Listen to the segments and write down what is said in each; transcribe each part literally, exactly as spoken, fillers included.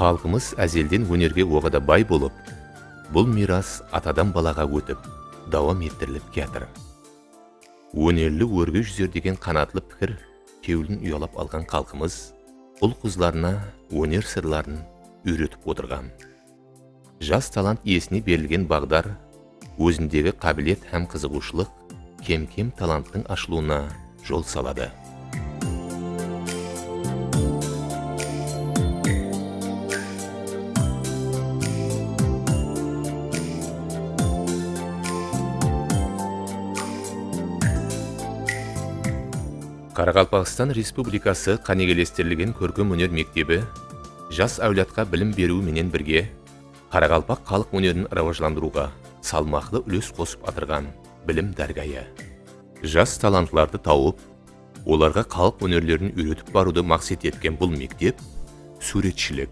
Xalqımız ázelden ónerge oǵada bay bolıp, bul miyras atadan balaǵa ótip, dawam ettirilip kiyatır. Ónerli órge júzer degen qanatlı pikir kewlin uyalap alǵan xalqımız ul-qızlarına óner sırların úyretip otırǵan. Jas talant iyesine berilgen baǵdar ózindegi qábilet hám qızıǵıwshılıq kem-kem talanttıń ashılıwına jol saladı. Qaraqalpaqstan Respublikası qánigelestirilgen kórkem óner mektebi jas áwladqa bilim beriw menen birge, qaraqalpaq xalıq ónerin rawajlandırıwǵa salmaqlı úles qosıp atırǵan bilim dárgayı. Jas talantlardı tawıp, olarǵa xalıq ónerlerin úyretip barıwdı maqset etken bul mektep súwretshilik,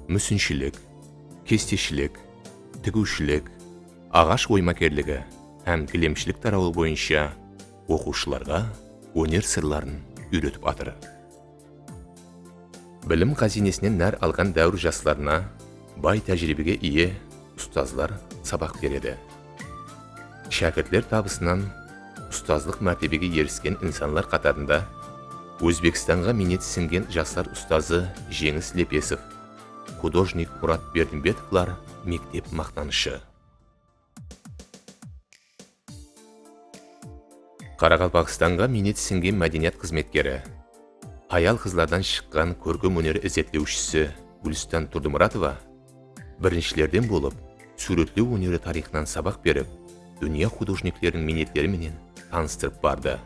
músinshilik, kesteshilik, tigiwshilik, aǵash oymakerligi hám gilemshilik tarawı boyınsha oqıwshılarǵa óner sırların úyretip atır. Bilim ǵáziynesinen nár alǵan dáwir jaslarına bay tájiriybege iye ustazlar sabaq beredi. Shákirtler tabısınan ustazlıq mártebege erisken insanlar qatarında Ózbekstanǵa miyneti sińgen jaslar ustazı Jeńis Lepesov, xudojnik Murat Berdimbetovlar mektep maqtanıshı. Qaraqalpaqstanǵa miyneti sińgen mádeniyat xızmetkeri, hayal-qızlardan shıqqan kórkem óner izertlewshisi Gúlistan Turdımuratova birinshilerden bolıp, súwretlew óneri tariyxınan sabaq berip, dúnya xudojnikleriniń miynetleri menen tanıstırıp bardı.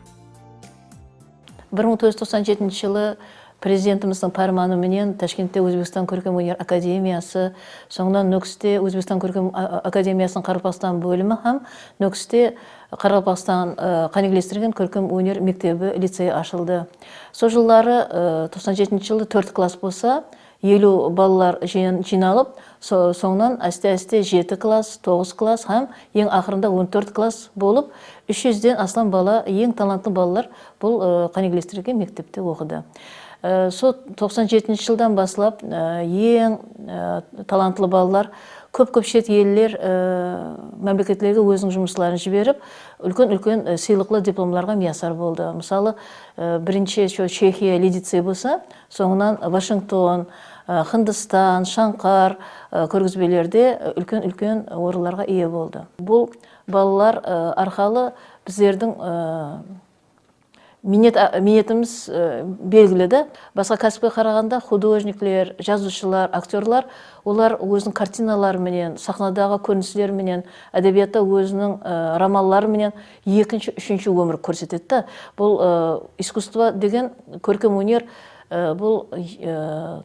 Bir mıń toǵız júz toqsan jetinshi jılı Prezidentimizdiń pármanı menen Tashkentte Ózbekstan kórkem óner akademiyası, sońınan Nókiste Ózbekstan kórkem a-, a-, akademiyasınıń Qaraqalpaqstan bólimi hám Nókiste Qaraqalpaqstan, ı, qánigelestirgen kórkem óner mektebi, liceyi ashıldı. Sol jılları, ı, toqsan jetinshi jılı tórt klass bolsa, eliw balalar jıyn-, jıynalıp, so-, sońınan áste-áste jeti klass, toǵız klass hám eń aqırında on tórt klass bolıp, úsh júzden aslam bala, eń talantlı balalar bul, ı, qánigelestirilgen mektepte oqıdı. I, sol toqsan jetinshi jıldan baslap, ı, eń, ı, talantlı balalar kóp-kóp shet eller, ı, mámleketlerge óziniń jumısların jiberip, úlken-úlken, ı, sıylıqlı diplomlarǵa miyasar boldı. Mısalı, ı, birinshi sho Chexiya Lidicey bolsa, sońınan Washington, ı, Hindistan, Shańxar, ı, kórgizbelerde, ı, úlken-úlken orınlarǵa iye boldı. Bul balalar, ı, arqalı bizlerdiń, ı, miynet, a, miynetimiz, ı, belgili de. Basqa kásipke qaraǵanda xudojnikler, jazıwshılar, aktyorlar, olar óziniń kartinaları menen, saxnadaǵı kórinisleri menen, ádebiyatta óziniń, ı, romanları menen ekinshi, úshinshi ómir kórsetedi de. Bul, ı, iskusstvo degen kórkem óner, ı, bul, ı,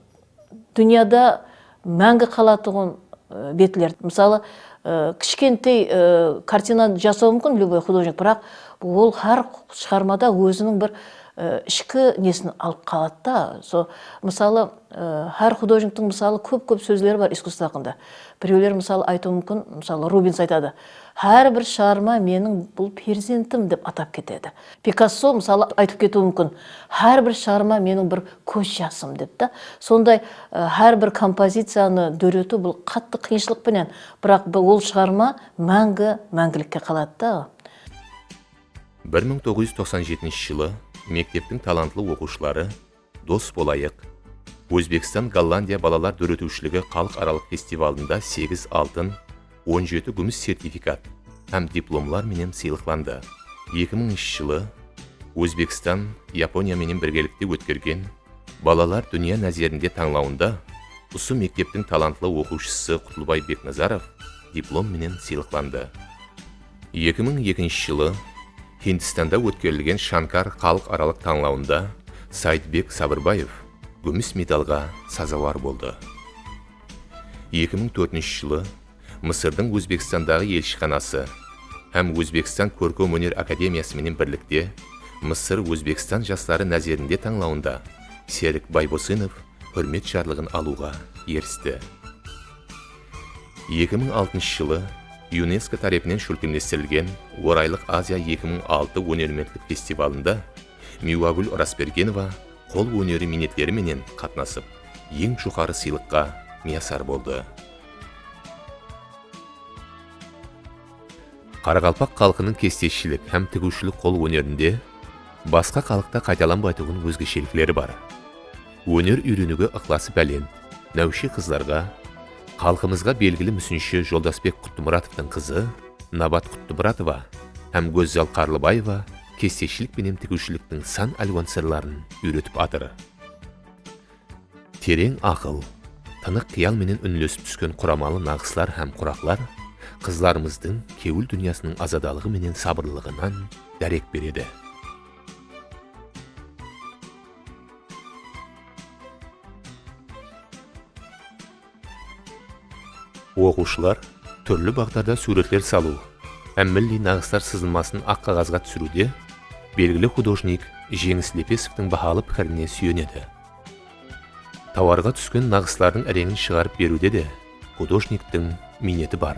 dúnyada máńgi qalatuǵın, ı, betler. Mısalı, ı, kishkentey, ı, kartina jasawı múmkin lyuboy xudojnik, biraq ol hár shıǵarmada óziniń bir, ı, ishki nesin alıp qaladı da. So, mısalı, ı, hár xudojniktiń mısalı kóp-kóp sózleri bar iskusstvo haqqında. Birewler mısalı aytıwı múmkin, mısalı Rubens aytadı, hár bir shıǵarma meniń bul perzentim dep atap ketedi. Pikasso mısalı aytıp ketiwi múmkin, hár bir shıǵarma meniń bir kóz jasım dep ta. Sonday, ı, hár bir kompoziciyanı dóretiw bul qattı qıyınshılıq penen, biraq bu, ol shıǵarma máńgi, máńgilikke qaladı da. Bir mıń toǵız júz toqsan jetinshi jılı mekteptiń talantlı oqıwshıları Dos bolayıq, Ózbekstan-Gollandiya balalar dóretiwshiligi xalıq aralıq festivalında segiz altın, on jeti gúmis sertifikat hám diplomlar menen sıylıqlandı. Eki mıńınshı jılı Ózbekstan Yaponiya menen birgelikte ótkergen Balalar dúnya názerinde tańlawında usı mekteptiń talantlı oqıwshısı Qutlıbay Beknazarov diplom menen sıylıqlandı. Eki mıń ekinshi jılı Hindistanda ótkerilgen Shankar xalıq aralıq tańlawında Saidbek Sabırbaev gúmis medalǵa sazawar boldı. Eki mıń tórtinshi jılı Mısırdıń Ózbekstandaǵı elshixanası hám Ózbekstan Kórkem óner akademiyası menen birlikte Mısır Ózbekstan jasları názerinde tańlawında Serik Baybosınov húrmet jarlıǵın alıwǵa eristi. Eki mıń altınshı jılı YUNESKO tárepinen shólkemlestirilgen Oraylıq Aziya eki mıń altı ónermentlik festivalında Miywagúl Orasbergenova qol óneri miynetleri menen qatnasıp, eń joqarı sıylıqqa miyasar boldı. Qaraqalpaq xalqınıń kesteshilik hám tigiwshilik qol ónerinde basqa xalıqta qaytalanbaytuǵın ózgeshelikleri bar. Óner úyreniwge ıqlası bálent, náwshe qızlarǵa, xalqımızǵa belgili músinshi Joldasbek Quttımuratovtıń qızı Nabat Quttımıratova hám Gózzal Qarlıbaeva kesteshilik penen tigiwshiliktiń san álwan sırların úyretip atır. Tereń aqıl, tınıq qıyal menen únlesip túsken quramalı naǵıslar hám quraqlar qızlarımızdıń kewil dúnyasınıń azadalıǵı menen sabırlılıǵınan dárek beredi. Oqıwshılar túrli baǵdarda súwretler salıw hám milliy naǵıslar sızılmasın aq qaǵazǵa túsiriwde belgili xudojnik Jeńis Lepesovtıń bahalı pikirine súyenedi. Tawarǵa túsken naǵıslardıń reńin shıǵarıp beriwde de xudojniktiń miyneti bar.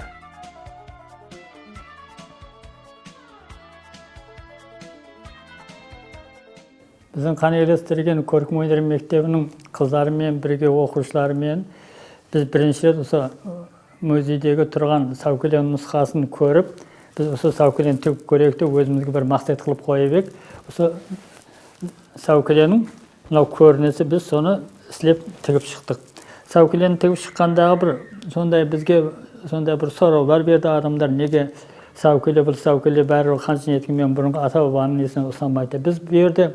Biziń Qánigelestirgen kórkem óner mektebiniń qızları menen birge, oqıwshıları menen biz birinshi ret usı, ı, muzeydegi turǵan sáwkelen nusqasın kórip, biz usı sáwkelen tigip kóreyik dep ózimizge bir maqset qılıp qoyıp edik. Usı sáwkeleniń mınaw kórinisi, biz sonı islep tigip shıqtıq. Sáwkeleni tigip shıqqandaǵı bir sonday bizge sonday bir sorawlar berdi adamlar, nege sáwkele, bul sáwkele báribir qansha netken men burınǵı ata-babanıń nesine usamaydı. Biz bu jerde,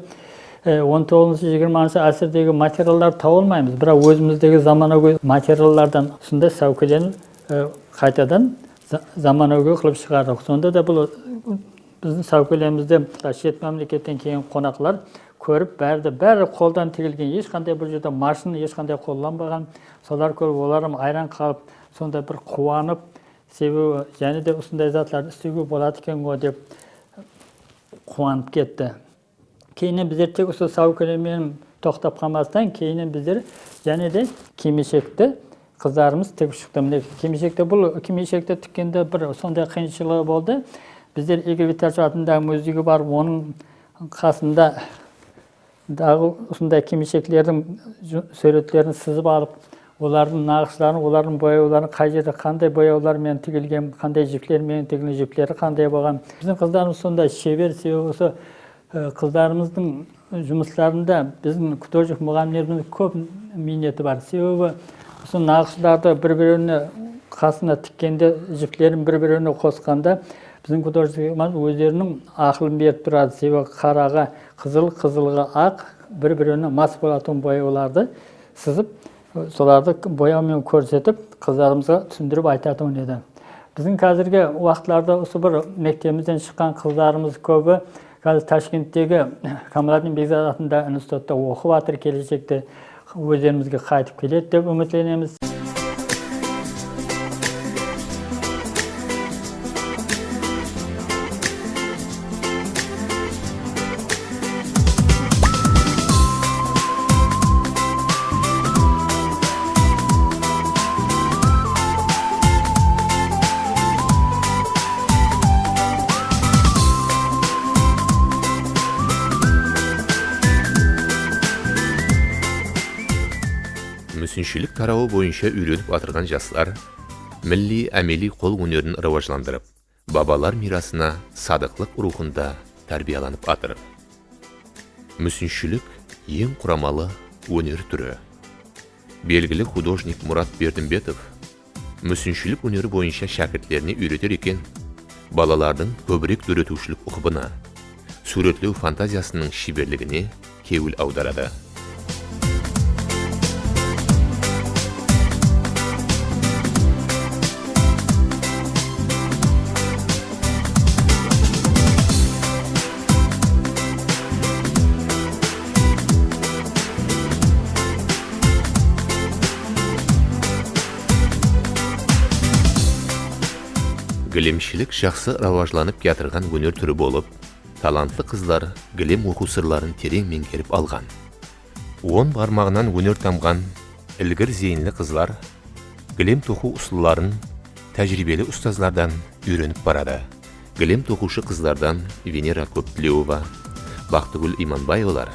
e, on toǵızınshı, jigirmanshı ásirdegi materiallar tawa almaymız. Biraq ózimizdegi zamanagóy materiallardan usınday sáwkeleni, e, qaytadan za-, zamanagóy qılıp shıǵardıq. Sonda da bul biziń sáwkelemizdi shet mámleketten kelgen qonaqlar kórip, bári de, bári qoldan tigilgen, hesh qanday bir jerde mashina, hesh qanday qollanbaǵan, solar kórip, olar hám ayran qalıp, sonday bir quwanıp, sebebi jáne de usınday zatlardı islewge boladı eken ǵo dep quwanıp ketti. Keyninen bizler tek usı sáwkele menen toqtap qalmastan, keyninen bizler jáne de kiymeshekti qızlarımız tigip shıqtı. Mine, kiymeshekti, bul kiymeshekti tikkende bir sonday qıyınshılıǵı boldı. Bizler Igor Vitalevich atındaǵı muzeyge barıp, onıń qasında daǵı usınday kiymesheklerdiń ju-, súwretlerin sızıp alıp, olardıń naǵısların, olardıń boyawların, qay jerde qanday boyawlar menen tigilgen, qanday jipler menen tigilgen, jipleri qanday bolǵan. Biziń qızlarımız sonday sheber, sebebi usı, e, qızlarımızdıń jumıslarında biziń xudojnik muǵallimlerimizdiń kóp miyneti bar. Sebebi usı naǵıslardı bir-birine qasına tikkende, jiplerin bir-birine qosqanda biziń xudojniklerimiz ózleriniń aqılın berip turadı. Sebebi qaraǵa qızıl, qızılǵa aq, bir-birine mas bolatuǵın boyawlardı sızıp, solardı boyaw menen kórsetip, qızlarımızǵa túsindirip aytatuǵın edi. Biziń házirgi waqıtlarda usı bir mektebimizden shıqqan qızlarımız kóbi házir Tashkenttegi Kamaliddin Bekzat atındaǵı institutta oqıp atır, keleshekte ózlerimizge qaytıp keledi dep úmitlenemiz. Músinshilik tarawı boyınsha úyrenip atırǵan jaslar milliy ámeliy qol ónerin rawajlandırıp, babalar miyrasına sadıqlıq ruwxında tárbiyalanıp atır. Músinshilik eń quramalı óner túri. Belgili xudojnik Murat Berdimbetov músinshilik óneri boyınsha shákirtlerine úyreter eken, balalardıń kóbirek dóretiwshilik uqıbına, súwretlew fantaziyasınıń sheberligine kewil awdaradı. Gilemshilik jaqsı rawajlanıp kiyatırǵan óner túri bolıp, talantlı qızlar gilem oqıw sırların tereń meńgerip alǵan. On barmaǵınan óner tamǵan ilgir zeyinli qızlar gilem toqıw usılların tájiriybeli ustazlardan úyrenip baradı. Gilem toqıwshı qızlardan Venera Kóptilewova, Baxtıgúl Imanbaevalar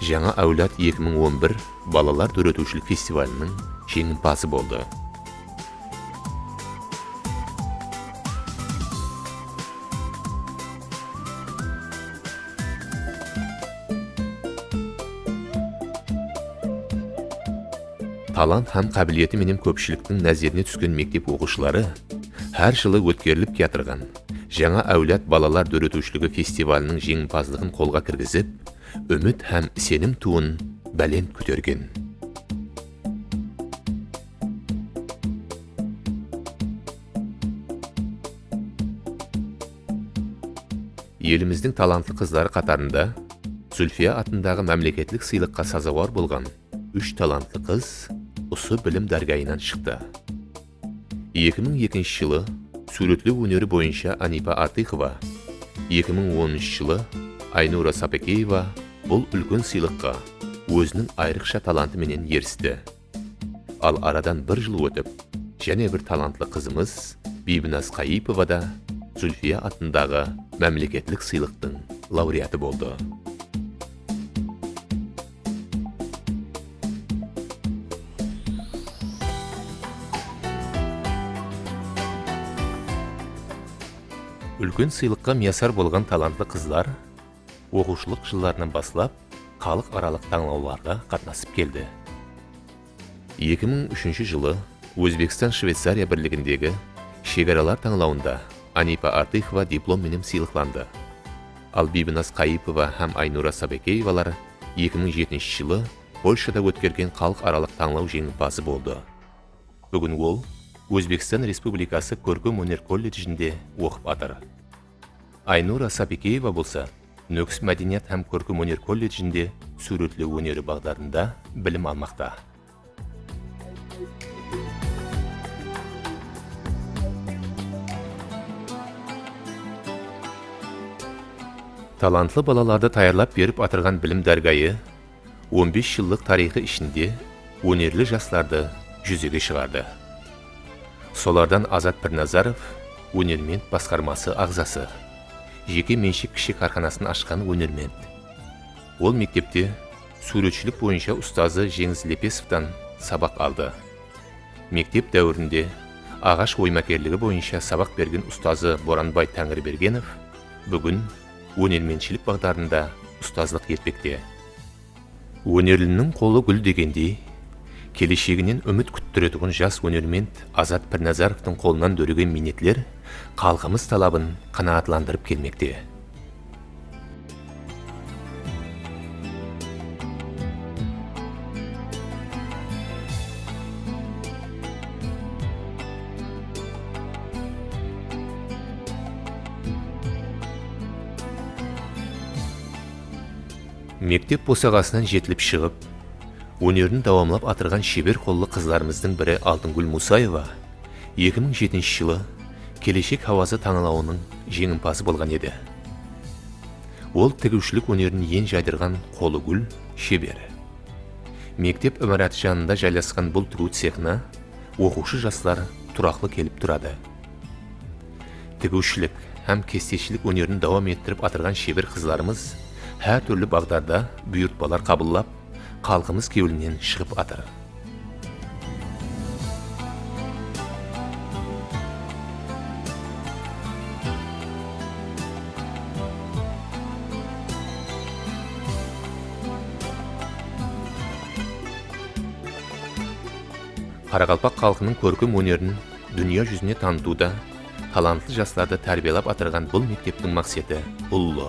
Jańa áwlad eki mıń on bir balalar dóretiwshilik festivalınıń jeńimpazı boldı. Talant hám qábiliyeti menen kópshiliktiń názerine túsken mektep oqıwshıları hár jılı ótkerilip kiyatırǵan Jańa áwlad balalar dóretiwshiligi festivalınıń jeńimpazlıǵın qolǵa kirgizip, úmit hám isenim tuwın bálent kótergen. Elimizdiń talantlı qızları qatarında Zulfiya atındaǵı mámleketlik sıylıqqa sazawar bolǵan úsh talantlı qız usı bilim dárgayınan shıqtı. Eki mıń ekinshi jılı súwretlew óneri boyınsha Anipa Artıqova, eki mıń onınshı jılı Aynura Sapekeyeva bul úlken sıylıqqa óziniń ayrıqsha talantı menen eristi. Al aradan bir jıl ótip, jáne bir talantlı qızımız Biybinaz Qayıpova da Zulfiya atındaǵı mámleketlik sıylıqtıń laureatı boldı. Úlken sıylıqqa miyasar bolǵan talantlı qızlar oqıwshılıq jıllarınan baslap xalıq aralıq tańlawlarǵa qatnasıp keldi. Eki mıń úshinshi jılı Ózbekstan Shveycariya birligindegi shegaralar tańlawında Anipa Artıqova diplom menen sıylıqlandı. Al Biybinaz Qayıpova hám Aynura Sabekeyevalar eki mıń jetinshi jılı Polshada ótkergen xalıq aralıq tańlaw jeńimpazı boldı. Búgin ol Ózbekstan Respublikası kórkem óner kolledjinde oqıp atır. Aynura Sabekeyeva bolsa Nókis mádeniyat hám kórkem óner kolledjinde súwretlew óneri baǵdarında bilim almaqta. Talantlı balalardı tayarlap berip atırǵan bilim dárgayı on bes jıllıq tariyxı ishinde ónerli jaslardı júzege shıǵardı. Solardan Azat Pirnazarov, ónerment basqarması aǵzası, jeke menshik kishi kárxanasın ashqan ónerment. Ol mektepte súwretshilik boyınsha ustazı Jeńis Lepesovtan sabaq aldı. Mektep dáwirinde aǵash oymakerligi boyınsha sabaq bergen ustazı Boranbay Táńribergenov búgin ónermentshilik baǵdarında ustazlıq etpekte. Ónerliniń qolı gúl degendey, kelesheginen úmit kúttiretuǵın jas ónerment Azat Pirnazarovtıń qolınan dóregen miynetler xalqımız talabın qanaatlandırıp kelmekte. Mektep bosaǵasınan jetilip shıǵıp, ónerin dawamlap atırǵan sheber qollı qızlarımızdıń biri Altıngúl Musaeva eki mıń jetinshi jılı Keleshek hawazı tańlawınıń jeńimpazı bolǵan edi. Ol tigiwshilik ónerin en jaydırǵan qolı gúl sheber. Mektep imaratı janında jaylasqan bul tigiw cexına oqıwshı jaslar turaqlı kelip turadı. Tigiwshilik hám kesteshilik ónerin dawam ettirip atırǵan sheber qızlarımız hár túrli baǵdarda buyırtpalar qabıllap, xalqımız kewlinen shıǵıp atır. Qaraqalpaq xalqınıń kórkem ónerin dúnya júzine tanıtıwda talantlı jaslardı tárbiyalap atırǵan bul mekteptiń maqseti ullı.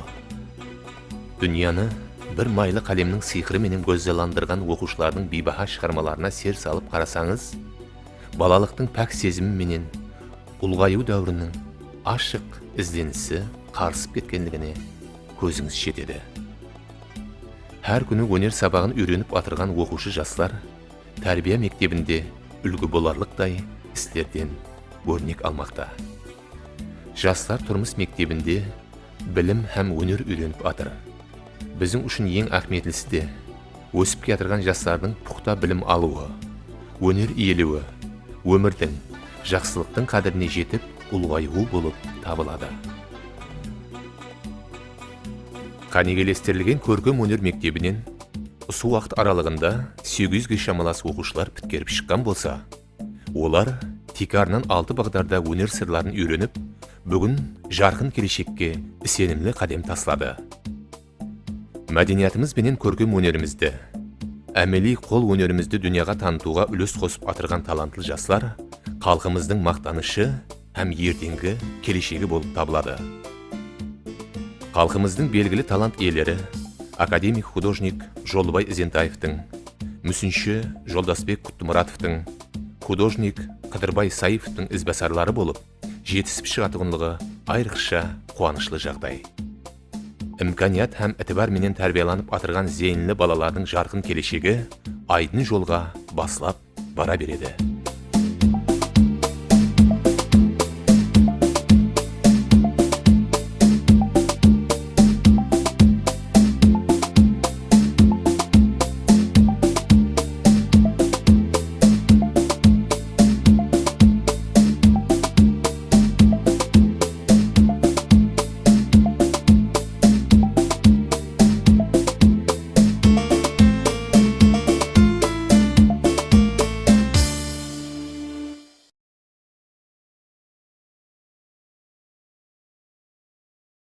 Dúnyanı bir maylı qálemniń sıyqırı menen gózzallandırǵan oqıwshılardıń biybaha shıǵarmalarına ser salıp qarasańız, balalıqtıń pák sezimi menen ulǵayıw dáwiriniń ashıq izlenisi qarısıp ketkenligine kózińiz jetedi. Hár kúni óner sabaǵın úyrenip atırǵan oqıwshı jaslar tárbiya mektebinde úlgi bolarlıqtay islerden órnek almaqta. Jaslar turmıs mektebinde bilim hám óner úyrenip atır. Biziń ushın eń áhmiyetlisi de ósip kiyatırǵan jaslardıń puqta bilim alıwı, óner iyelewi, ómirdiń, jaqsılıqtıń qádirine jetip ulǵayıwı bolıp tabıladı. Qánigelestirilgen kórkem óner mektebinen Usı waqıt aralıǵında segiz júzge shamalas oqıwshılar pitkerip shıqqan bolsa, olar tiykarınan altı baǵdarda óner sırların úyrenip, búgin jarqın keleshekke isenimli qádem tasladı. Mádeniyatımız benen kórkem ónerimizdi, ámeliy qol ónerimizdi dúnyaǵa tanıtıwǵa úles qosıp atırǵan talantlı jaslar xalqımızdıń maqtanıshı hám erteńgi keleshegi bolıp tabıladı. Xalqımızdıń belgili talant iyeleri, akademik xudojnik Jolbay Izentaevtıń, músinshi Joldasbek Quttımuratovtıń, xudojnik Qıdırbay Saipevtıń izbasarları bolıp jetisip shıǵatuǵınlıǵı ayrıqsha quwanıshlı jaǵday. Imkaniyat hám itibar menen tárbiyalanıp atırǵan zeyinli balalardıń jarqın keleshegi aydın jolǵa baslap bara beredi.